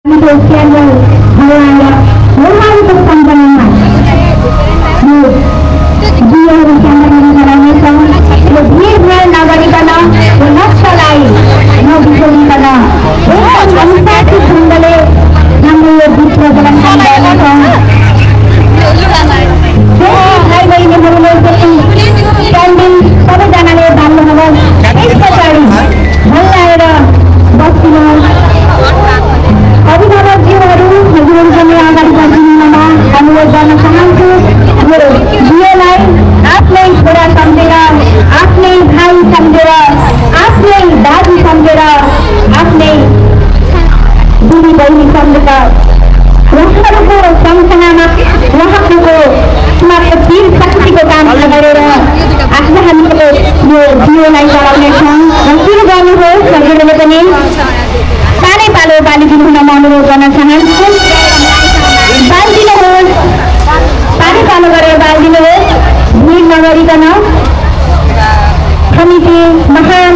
Cenderung wilayah rumah pertambangan dia bercandang dengan lebih nagarikana menafsalai nobisolikanah wanita tunggalé namanya butuh dalam sambalan hai bhai neहरूलाई क्यान्डिल सबैजनाले बाल्नुभयो यस पछाडि भइआएर बस्नुहोस् अभिभावकज्यूहरू हजुरहरूसँग अगाडि बढिदिनुमा अनुरोध गर्न चाहन्छु यो बिहेलाई आफ्नै छोरा सम्झेर आफ्नै भाइ सम्झेर आफ्नै दाजु सम्झेर आफ्नै दिदी बहिनी सम्झेर उहाँहरूको सम्झनामा उहाँहरूको समाजको तीर शक्तिको काम गरेर आज हामीले यो बिहेलाई चलाउनेछौँ र सुरु गर्नुहोस् हजुरहरूले पनि सानै पालो बालिदिनु हुन म अनुरोध गर्न चाहन्छु बालिदिनुहोस् सानै पालो गरेर बालिदिनुहोस् भिड नगरिकन हामी चाहिँ महान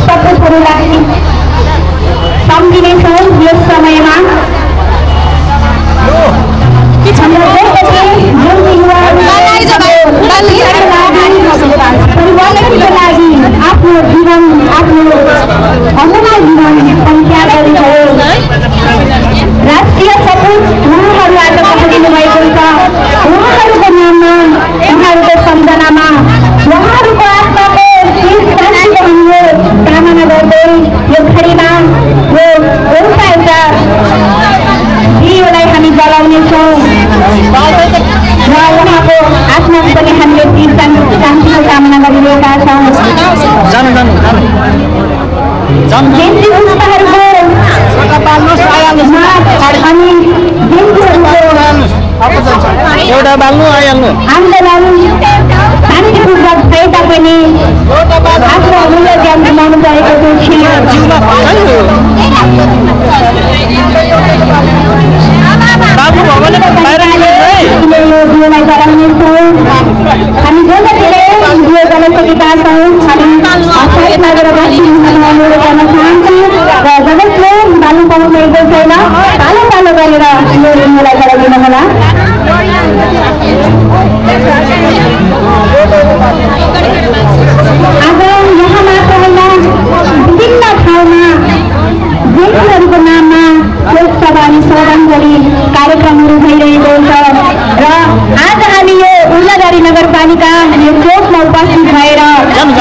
सपोर्टहरूलाई सम्झिनेछौँ यस समयमा परिवर्तनको लागि आफ्नो जीवन आफ्नो अमूल्य जीवन परित्याग गर्नुभयो राष्ट्रिय सपूत उहाँहरू आज पठाइदिनु भएको छ उहाँहरूको नाममा उहाँहरूको सम्झनामा उहाँहरूको आत्माको शान्तिको अनुरोध कामना गर्दै यो घडीमा यो एउटा दियोलाई हामी जलाउनेछौँ र उहाँको आत्माको पनि हामीले तीर शान्तिको कामना गरिरहेका छौँ जयन्ती पुष्पहरूको अनि एउटा बाल्नु आइहाल्नु आन्दोलन शान्तिपूर्वक भए तापनि आफ्नो अमूल्य ज्यान गुमाउनु परेको दियोलाई जलाउनेछौँ हामी जो जतिले दियो जलाइसकेका छौँ हामी लागेर अनुरोध गर्न चाहन्छौँ र जगतले बाल्नु पाउनुभएको छैन पालो पालो गरेर यो दियोलाई जलाइदिनु होला आज यहाँ मात्र होइन विभिन्न ठाउँमा व्यक्तिहरूको नाममा शोकसभा अनि श्रद्धाञ्जली कार्यक्रमहरू भइरहेको छ र आज हामी यो उर्लाबारी नगरपालिका यो चोकमा उपस्थित भएर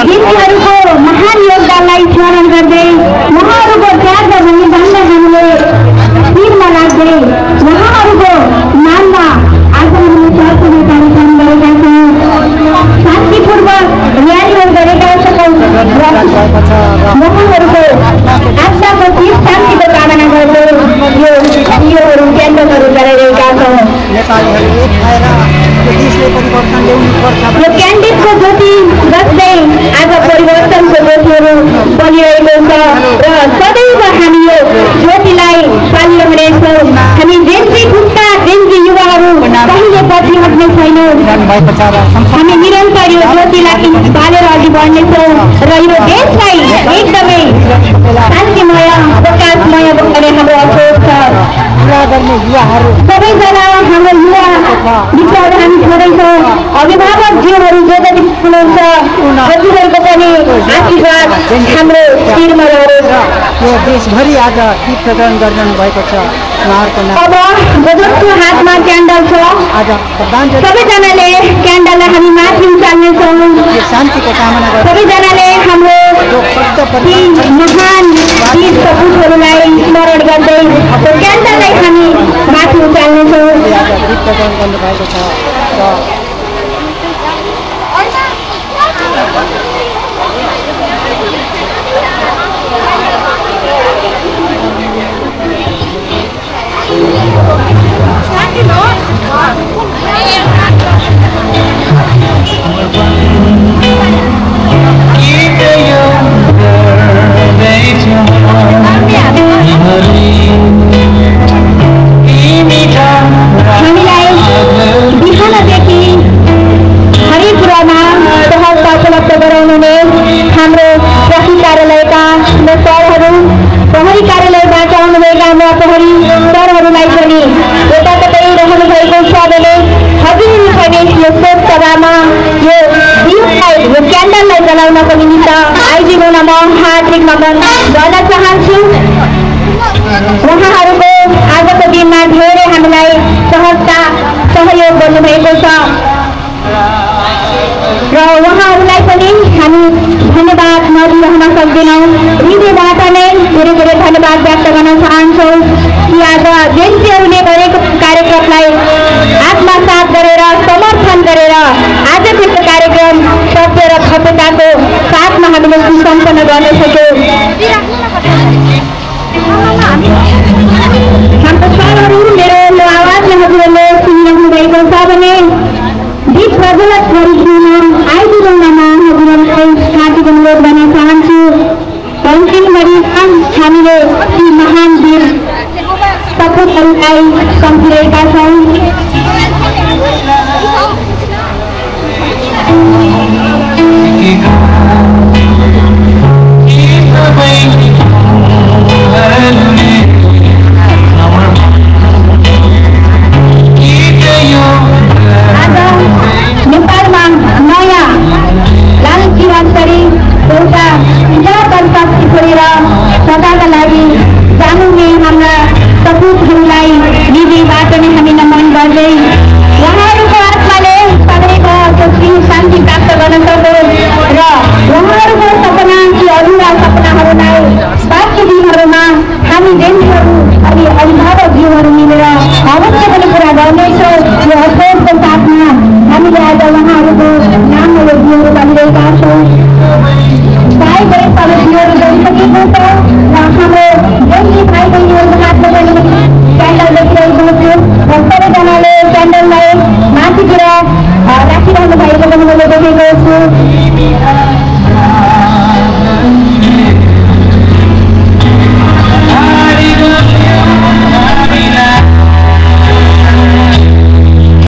व्यक्तिहरूको महान योगदानलाई स्मरण गर्दै उहाँहरूको त्याग र बलिदानलाई हामीले शिरमा राख्दै उहाँहरूको नाममा आज हामीले चर्चने कार्यक्रम गरेका छौँ शान्तिपूर्वक र्यालीहरू गरेका छौँ उहाँहरूको आत्माको तीर शान्तिको कामना गर्दै यो दियोहरू क्यान्डलहरू जलाइरहेका छौँ यो क्यान्डिलको ज्योति जस्तै आज परिवर्तनको ज्योतिहरू बलिरहेको छ र सदैव हामी यो ज्योतिलाई पालिरहनेछौँ हामी जेन्जी खुट्टा जेन्जी युवाहरू कहिले पछि हट्ने छैनौँ हामी निरन्तर यो ज्योतिलाई बालेर अघि बढ्नेछौँ र यो देशलाई एकदमै शान्तिमय प्रकाशमय बनाउने हाम्रो अवसर छ सबैजना हाम्रो युवा मित्रहरू हामी छोड्दैछौँ अभिभावकज्यूहरू जो जति हुनुहुन्छ हजुरहरूको पनि आशीर्वाद हाम्रो शिरमा रहेछ यो देशभरि आज गीत प्रदान गरिरहनु भएको छ उहाँहरूको नाम अब जसको हातमा क्यान्डल छ आज सबैजनाले क्यान्डललाई हामी माथि उचाल्नेछौँ शान्तिको कामना गर्छौँ सबैजनाले हाम्रो महान वीर सपूतहरूलाई स्मरण गर्दै त्यो क्यान्डललाई हामी माथि उचाल्नेछौँ गीत प्रदान गर्नुभएको छ र Keep the young जिल्ला प्रहरी सरहरूलाई पनि यताततै रहनुभएको छ भने हजुरहरू पनि यो शोक सभामा यो दीपलाई यो क्यान्डललाई जलाउनको निमित्त आइदिनु म हार्दिक नमन गर्न चाहन्छु। उहाँहरूको आजको दिनमा धेरै हामीलाई सहयोग गर्नुभएको छ र उहाँहरूलाई पनि हामी धन्यवाद नदिरहन सक्दैनौँ। हृदयबाट नै धेरै धेरै धन्यवाद व्यक्त गर्न चाहन्छौँ कि आज जेन्सीहरूले गरेको कार्यक्रमलाई आत्मसात गरेर समर्थन गरेर आजको यो कार्यक्रम सत्य र भव्यताको साथमा हामीले सुसम्पन्न गर्न सक्यौँ। हाम्रो स्वरहरू मेरो आवाजले हजुरहरूले सुनिरहनु भएको छ भने दीप प्रज्वलित गरिदिन आइदिनुमा हजुरहरूलाई हार्दिक अनुरोध गर्न चाहन्छु। अन्तिम घडीमा हामीले ती महान वीर सपूतहरूलाई सम्झिरहेका छौँ। नेपालमा नयाँ लाल जीवनशैली एउटा जनशक्ति छोडेर सदाका लागि जानुहुने हाम्रा सपूतहरूलाई हृदयबाट नै हामी नमन गर्दै उहाँहरूको आत्माले सदैव शान्ति प्राप्त गर्न सकोस् र उहाँहरूको सपना कि अधुरा सपनाहरूलाई बाँकी दिनहरूमा हामी जेन्सीहरू अनि अभिभावकज्यूहरू मिलेर अवश्य पनि पुरा गर्नेछौँ। यो अवसरको साथमा हामीले आज उहाँहरूको नामहरू दियोहरू भनिरहेका छौँ। भाइ बहिनी सदस्यहरू गइसकेको छ र हाम्रो जेन्सी भाइ बहिनीहरूको हातमा पनि क्यान्डल देखिरहेको छु र सबैजनाले क्यान्डललाई माथितिर राखिरहनु भएको पनि मैले देखेको छु।